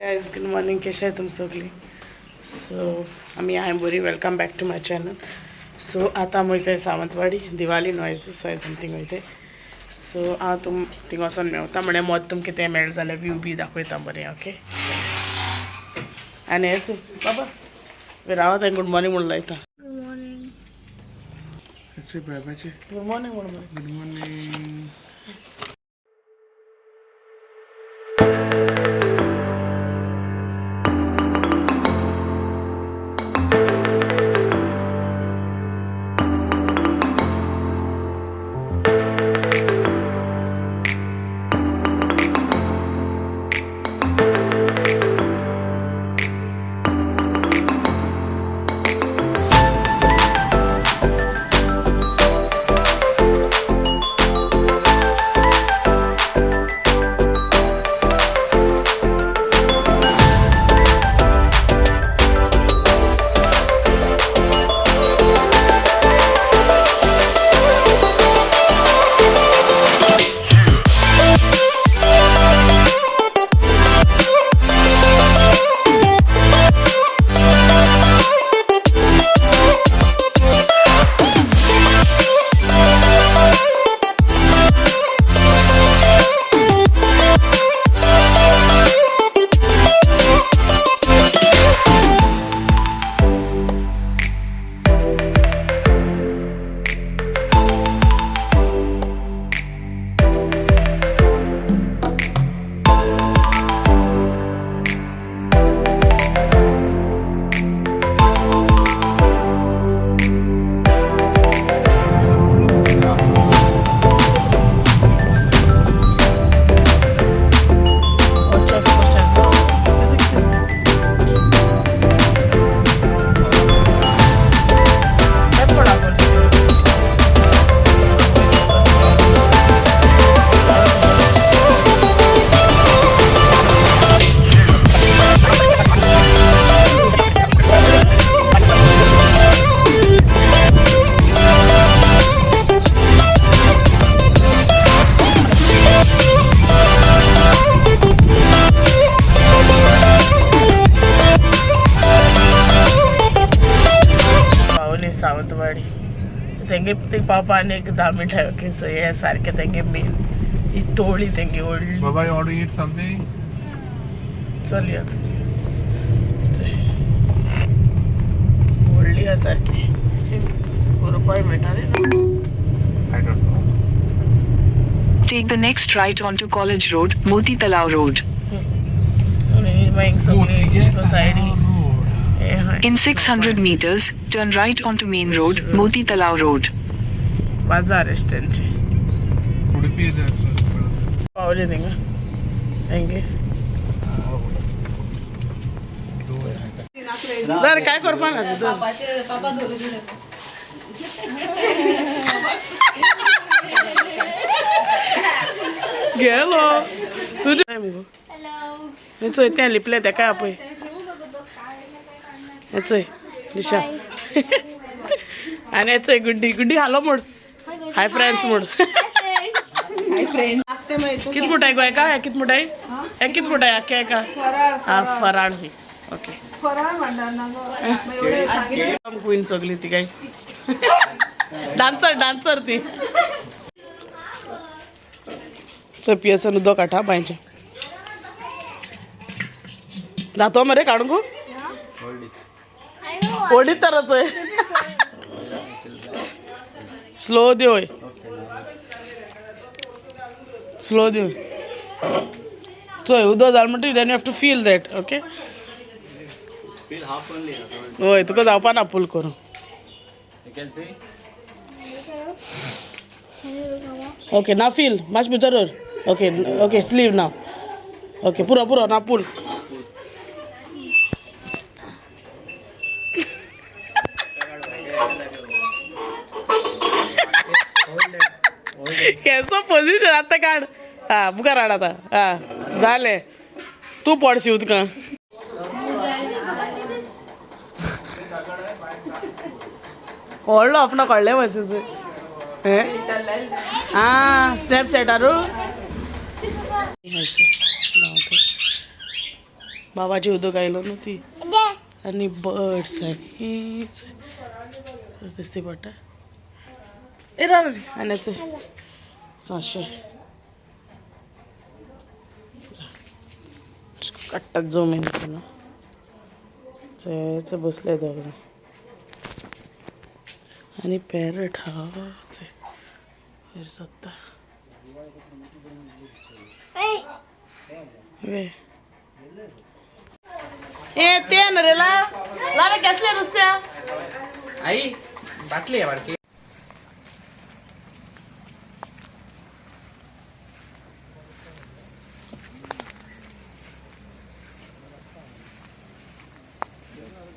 Guys good morning, कशे आहे तुम सगळी? सो आमी हांव बरी. Welcome back to my channel. So आतां आमी वयताय सावंतवाडी, दिवाली नॉयज सोय समथींग वयताय. सो हांव तुम थिंग वचोन मेवता म्हळ्यार मोद तुमकां तें मेळ्ळें जाल्यार व्यू बी दाखयता बरें. ओके, आनी हेच बाबा रावत हांवें गुड मॉर्निंग म्हणून लायता. Good morning. Good morning म्हणून. Good morning. पावली सावंतवाडी. तेंगे ते पावपा आनी एक 10 मिनटां. ओके, सो हे सारकें तेंगे मेन ही तोळी तेंगे व्हडली. Baba, you want to eat something? चल या तूं. व्हडली आहा सारकी, रुपय मेळटा रे. I don't know. Take the next right onto College Road, Moti Talao Road. आनी मागीर सगळी सायडी Road. हें आहा. In 600 meters, turn right onto Main Road, Moti Talao Road. बाजार अशें तेंचे. Udupi restaurant. पावली थिंगा हेंगे. जर काय करपा ना तुझं. पापा धरून दिले. गेलो तुझे मुगो. Hello. हे चोय, तें लिपलें तेका आपय. हे चोय दिशा आनी हे चोय गुड्डी. गुड्डी हालो म्हूण, हाय फ्रेंड्स म्हूण. Hi friend. कित मुठाय गो एका? हे कित मुठाय? हे कित मुठाय आख्या एका? हा, फराळ ही. ओके, क्वीन सगळी ती काय डान्सर डान्सर ती. चल, पियसन उदक काडटा बांयचें. जातो मरे काडूंक. I know. ओडीत तर चोय, स्लो देवय, स्लो देव. चोय, उदक जालें म्हणटकीर then you have to feel that. Okay, हय, तुका जावपा ना पूल करूं. ओके ना, फील मातशें भितर धर. ओके ओके, स्लीव ना. ओके, पुरो पुरो ना पूल. केसो पोझिशन आतां काड. हा, मुखार हाड आतां. हा, जालें, तूं पडशी उदकां. व्हडलो आपणा कळ्ळें भाशेचो हें. आ, स्नॅपचॅटारू बाबाजी उदक आयलो न्हू ती. आनी बर्ड्स हीच दिसती पडटा. ए राव रे आनी सोंशे काडटात जमीन न्हू. चय बसले दोग जाण. आनी पॅरट हा वयर सोदता. वे ए ते ना रे ला लावे कसले नुसत्या आई बाटली आहे बारकी.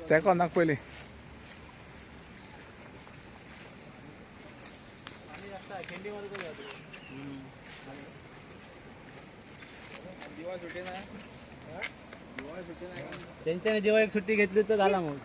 ते कोणाक पयलीं त्यांच्याने जेव्हा एक सुट्टी घेतली तर झाला मग.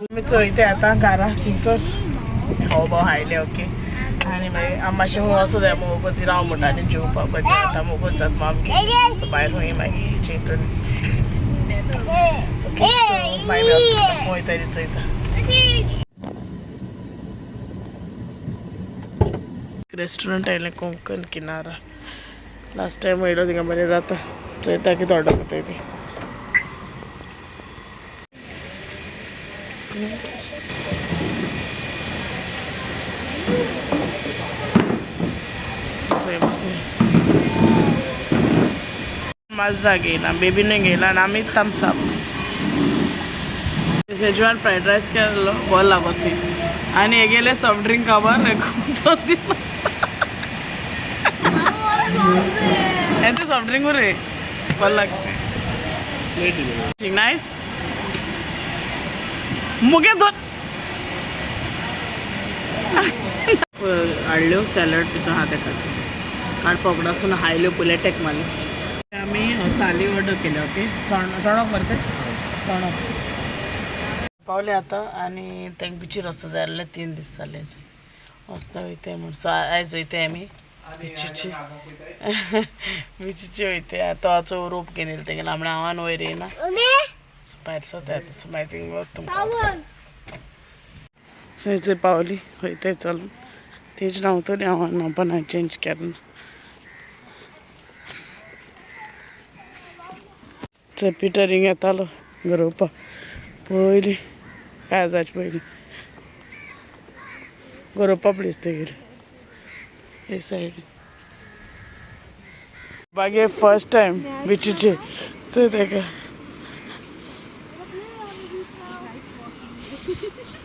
आमी चोयते आतां कारा थिंगसर हो भाव आयले. ओके आनी मागीर आमी मातशें खंय वचो जाय मोगोच राव म्हणटा आनी जेवपाक. बट आतां मोगोच जाता मग आमगे. सो भायर खंय मागीर जेतून. ओके सो मागीर खंय तरी चोयता. रेस्टॉरंट आयलें कोंकण किनारा. लास्ट टायम वयलो थिंगा बरें जाता. चोयता कितें ऑर्डर करताय ती. थंय बसले मजा घेयला बेबीने घेयला आनी आमी Thums Up Schezwan fried rice केल्लो बरो लागो थंय. आनी हेगेले सॉफ्ट ड्रिंक खबर हें ते सॉफ्ट ड्रिंक रे बरो लागता. नायस मुगे दोन हाडल्यो सॅलड तितून आहा तेकाचो काड पकडासून हायल्यो पयले टेक मारले. आमी थाली ऑर्डर केली. ओके चणक मरे ते चणक पावले आतां. आनी तेंक बिचीर वचो जाय आसलें 3 दीस जाले वचता वयताय म्हूण. सो आयज वयताय आमी बिचीचे बिचीचे वयताय. आतां आचो रोप घेवन येयले तेगेले म्हळ्यार हांव वयर येयना भायर सरता आतां. सो मागीर थिंग वता तुमकां. थंयसर पावली वयताय चलून. तेज रावतली हांव पण हांवें चेंज केलें ना. चल पिटर हिंग येतालो गरोवपाक पयलीं काय जायचे पयलीं गरोवपा प्लेस तेगेली हे सायडीन. बागे फर्स्ट टायम बिचीचे चोय तेका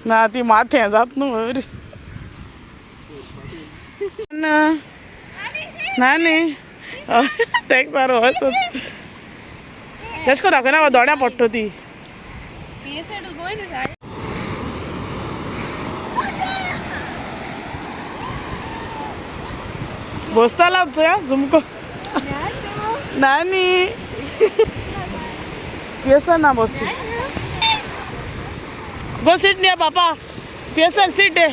ना ती माथें जात न्हू बरी ना ना न्ही तेक सारो वचत तेश कोन दाखयना दोड्या पडटा ती. बसताला चोया झुमको नानी पियसन ना बसती. गो सीट न्ही बापा पियसन सीट दे.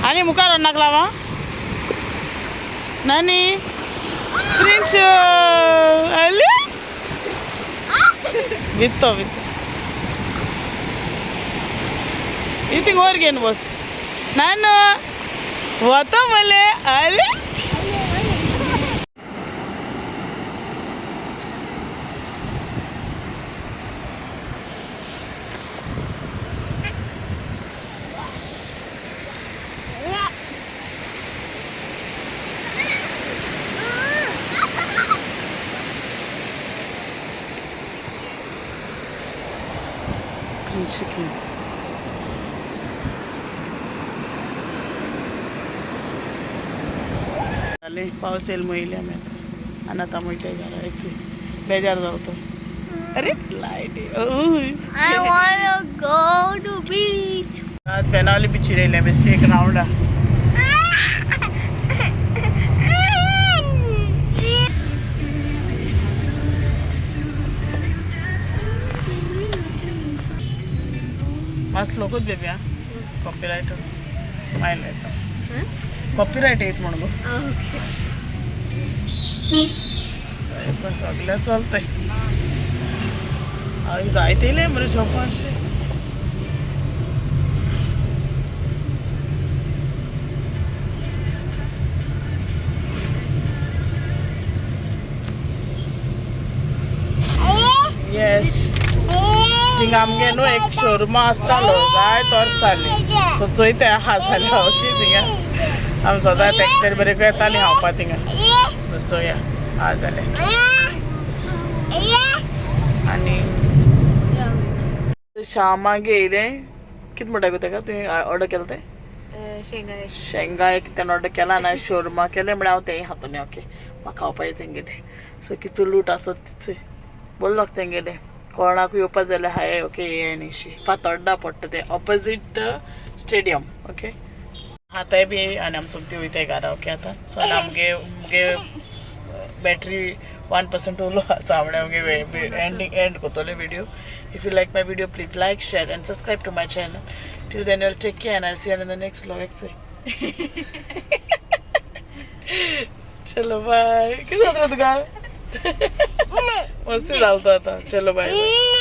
आनी मुखार वन्नाक लावा नानी प्रिंस आयले वित्तो वित्तो इथिंग वयर घेवन बस. नानू वता मले आले. Chicken. जालें, पावस येयल येयले आमी आतां आनी आतां वयताय घरा. हेच बेजार जालो तो. अरे light. I wanna go to beach. Benaulim बिचीर येयले बेश्टी एक रावंड. मातसो लोकूच बेबी आं, कॉपीरायट मागीर येता. कॉपीरायट येत म्हणून गो. सायबा, सगळें चलतंय. हांव जायते येयलें मरे शॉपार. येस, थिंगा आमगे न्हू एक शोरमा आसतालो जायत वर्स जालीं. सो चोयता आहा जाल्यार ओके. थिंगा आमी सदांच एकतरी बरें येतालीं खावपा थिंगा. सो चोया आहा जाल्यार. आनी श्यामागे येयलें. कितें म्हणटा गो तेका तुवें ऑर्डर केलें तें? शेंगा कितें ऑर्डर केला ना, शोरमा केलें म्हळ्यार हांव तेंय खातलें. ओके, म्हाका खावपा येता तेंगेलें. सो कितू लूट आसत तिचें बोल लोक तेंगेलें. कोणाकूय येवपा जाल्यार हाय ओके. ये न्ही, फातोड्डा पडटा तें, ऑपोजीट स्टेडियम. ओके, आतांय बी आनी आमी सोमती वयताय घरा. ओके, आतां सो आनी आमगे मुगे बॅटरी 1% उरलो आसा म्हळ्यार आमगे एंडींग एंड करतले video. If you like my video, please like, share and subscribe to my channel. Till then, you'll take care and I'll see you in the next vlog. चलो बाय. कितें जातलें तुका? मस्ती जालतो आतां. चलो बाय बाय.